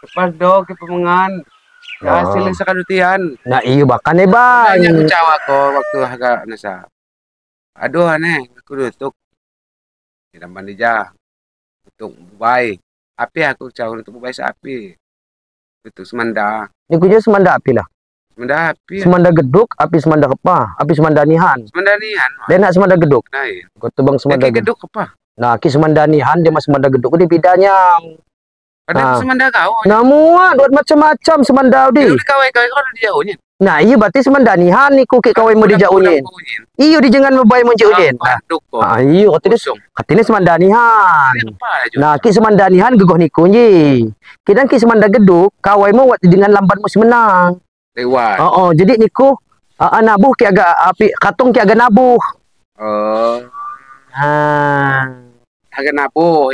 Lepas do ke pemengan. Hasil sekadutian. Nah iyo bahkan eh bang. Banyak kecewa ko waktu harga nasa. Aduh aneh, aku tutup. Tidak mandi jah. Untuk bubai. Api aku kecewa untuk bubai seapi. Itu semanda. Ni kuja semanda api lah. Semanda api. Semanda geduk, api semanda kepa, api semanda nihan. Semanda nihan. Dia nak semanda geduk. Nah, iya. Kau tu bang semanda geduk apa? Nah, ki semanda nihan dia mas semanda geduk di bidanya. Ada nah. Semanda kau. Nah, muat buat macam-macam semanda di. Kawai-kawai kau di jauhnya. Nah, iya berarti semanda nihan ni ku ki kawai mu di jauhnya. Iyo di jangan mebay mu jauhnya. Nah, iyo katanya semanda nihan. Nah, ki semanda nihan gegoh niku nyi. Kidang ki semanda geduk kawai mu wat dengan lamban mu semenang. Lewat. Oh, jadi niku nabuh ki agak api katung ki agak nabuh. Oh. Ah. Agak nabuh.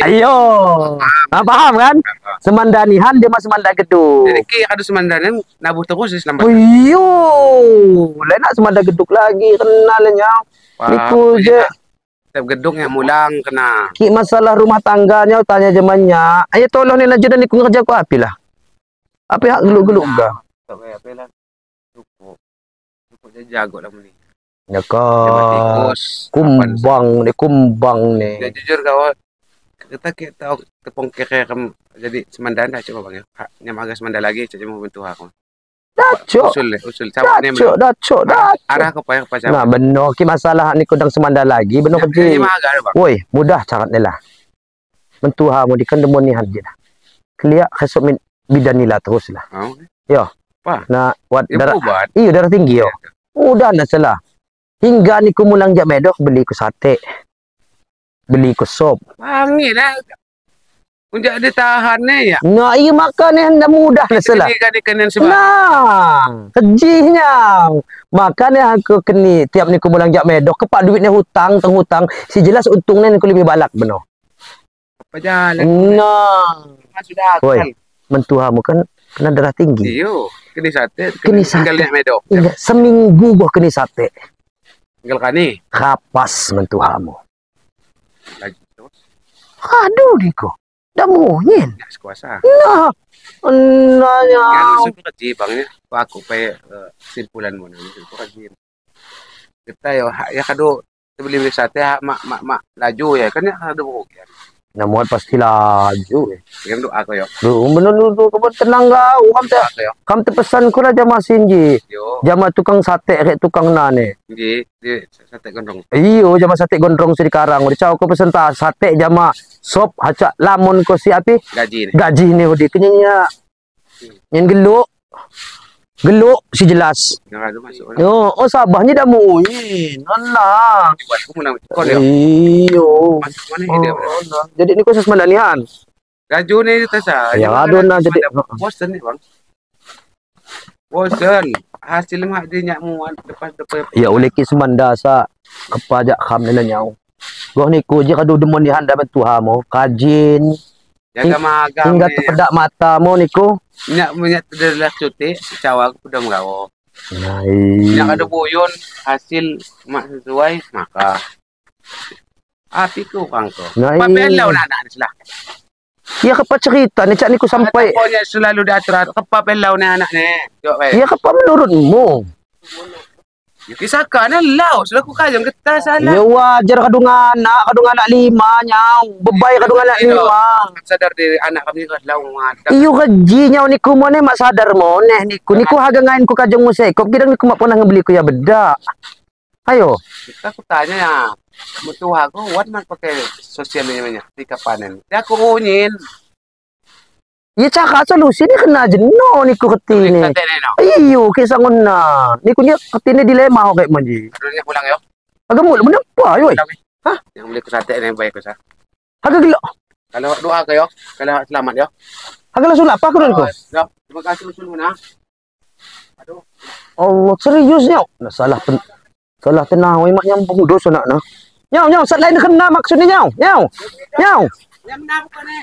Ayo. Nah, paham kan? Semandanihan dia mas semanda geduk. Jadi ki ada semandanihan nabuh terus di selambat. Oh, iyo. Lain nak semanda geduk lagi kenalnya. Niku je. Tiap gedung yang mulang kena. Ki masalah rumah tangganya tanya zamannya. Ayo tolong ni laju dan niku ngerja ku api lah. Api hak geluk-geluk ga. Tak payah api lah. Cukup. Cukup je jago lah ni. Ya kan. Kumbang ni, kumbang ni. Ya jujur kau kita kita tepung kere jadi semandan dah coba bang ya. Nyam agak semanda lagi coba mau bentuk aku. Dacok. Usul sama ni. Dacok, dacok. Arah ke payah pasal. Nah, benar ki masalah ni kudang semanda lagi, benar kerja. Woi, mudah carat ni lah. Mentuha mu dikan demon ni haji lah. Keliak khesok min bidanila terus lah. Oh. Yo. Apa? Nah, wat darah. Iyo darah tinggi yo. Udah nak salah. Hingga ni ku mulang jak medok beli ku sate. Beli ku sop. Wangi lah. Unjak dia tahan ni ya. Nah, iya makan ni hendak mudah lah salah. Nah, kejihnya. Makan ni aku keni tiap ni ku mulang jak medok kepak duitnya hutang, teng hutang. Si jelas untungnya ni ku lebih balak benar. Apa jalan? Nah. Sudah. Woi, mentuhamu kan kena darah tinggi. Iyo, keni sate, keni sate. Tinggal medok. Seminggu gua keni sate. Tinggal kani. Kapas mentuhamu. Lagi terus. Aduh niko. Dah munyin. Ya sekuasa. Nah. Nah ya. Yang suka kerja bang ya. Aku pe kesimpulan mu nang itu kerja. Kita yo ya kado beli sate mak mak mak laju ya kan ya kado buku. Nah, muat pasti laju. Yang doa aku yo. Duh, bener lu kau tenang kau. Kam te pesan ku lah jama sinji. Jama tukang sate rek tukang nane. Ji, di sate gondrong. Iyo, jama sate gondrong si Karang. Udah cau ku pesen ta sate jama sop hacak lamun ko si api. Gaji ni. Gaji ni udi kenyanya. Nyen geluk. Geluk si jelas. Yo, oh sabahnya dah muin. Alah. Iyo. Oh, jadi ni khusus mandanian. Gaju ni tasa. Ya aduh nah jadi bosen ni bang. Bosen. Hasil mak dia nyak muat lepas depan. Ya oleh ki semanda sa kepajak kham ni nyau. Goh ni ku je kadu demon ni handa bantu hamo kajin. Jaga magang. Hingga terpedak matamu niku. Nyak minyak terdelah cuti, cawa aku udah menggawo. Nah, nyak ada buyun hasil mak sesuai maka. Api ku kangko. Nah, papelau nak nak selah. Ya kepa cerita ni cak niku sampai. Pokoknya selalu diatur kepa pelau ni anak ni. Ya kepa menurutmu. Ya kisahkan lau selaku kajang kita salah. Ya wajar kadung anak lima nyau, bebai kadung anak lima. Sadar diri anak kami kan lau ngadak. Iyo keji nyau niku mo ne mak sadar mo neh niku niku haga ngain ku kajang musekop kidang niku mak pernah ngebeli ku ya bedak. Ayo. Kita aku tanya ya. Mutuh aku wat man pakai sosial media ketika panen. Ya aku unyin. Ya cakap solusi ni kena jeno niku ketini. Iyo kisah ngona. Niku nya ketini dilema kayak manji. Aduh pulang yo. Agak mul menapa yo. Hah? Yang beli ku sate ni baik ku sa. Agak gelok. Kalau doa ke yo, kalau selamat yo. Agak langsung apa aku niku. Yo, terima kasih usul mana. Aduh. Allah seriusnya. Nah, salah salah tenang oi mak nyambung dosa nak nah. Nyau nyau sat lain kena maksudnya nyau. Nyau. Nyau. Nyam nak apa ni?